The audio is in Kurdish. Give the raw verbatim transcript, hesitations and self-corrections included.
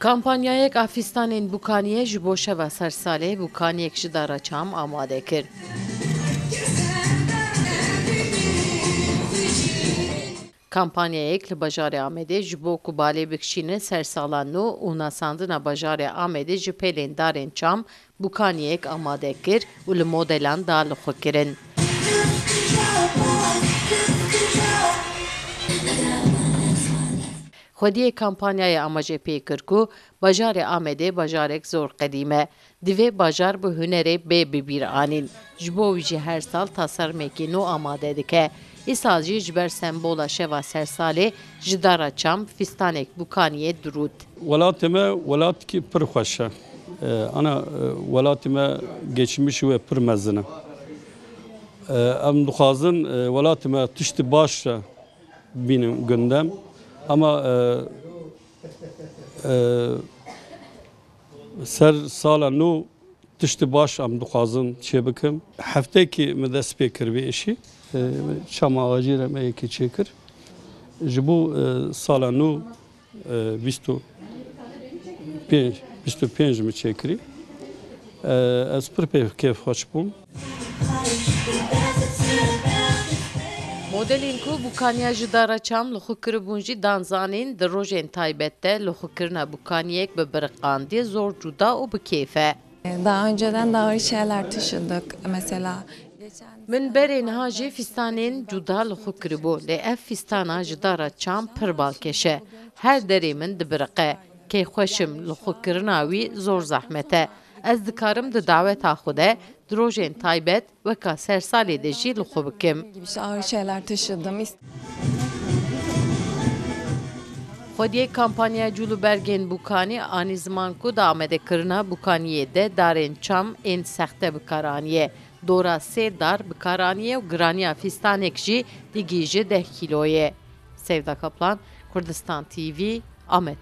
Kampanyayek a fîstanên bûkaniyê ji bo şeva sersalê bûkaniyek ji dara çam amade kir. Kampanyayek li bajarê Amedê ji bo ku balê bikişîne ser sala nû û nasandina bajarê Amedê ji pêlên darên çam bûkaniyek amade kir û li modelan da lixwekirin. Xwediyê kampanyayê amaje pê kir ku bajarê Amedê bajarek zor qedîm e. Divê bajar bi hunerê bê bi bîr anîn. Ji bo wî jî her sal tasarmekî nû amade dike. Îsal jî ji ber sembola şeva sersalê ji dara çam fîstanek bûkaniyê dirût. Welatê me welatkî pir xweş e. E, ana, e, welatê me geçmişî wê pir mezin e. E, em dixwazin, e, welatê me tiştê baş re bînin gundem. Ama, e, e, ser sala nû tiştê baş em dixwazin çêbikin. Heftekî min dest pê kir vê îşî. E, çama axajî re me yekê çêkir. Ji bo, e, sala nû, e, bîst û pênc, bîst û pênc min çêkirî. E, ez pir pê kêfxweş bûm. Modelên ku bûkaniya ji dara çam li xwe kiribûn jî dan zanîn, di rojên taybet de lixwekirina bûkaniyek bi biriqandiyê zor cuda û bi kêf e. Daha önceden de ağır şeyler taşıdık. Mesela geçen Min berê niha jî fîstanên cuda li xwe kiribû, lê ev fîstana ji dara çam pir balkêş e. Her derê min dibiriqe. Kêfxweş im, lixwekirina wî zor zehmet e. Ez dikarim di daweta xwe de, di rojên taybet, weka sersalê de jî li xwe bikim. Gibi ağır şeyler taşıdım. Xwediyê kampanya cûl û bergên bûkanî anî ziman ku di amadekirina bûkaniyê de darên çam ên sexte bi kar aniye. Dora sê dar bi kar aniye û giraniya fîstanek jî digihîje deh kîloyê. Sevda Kaplan, Kurdistan T V, Amed.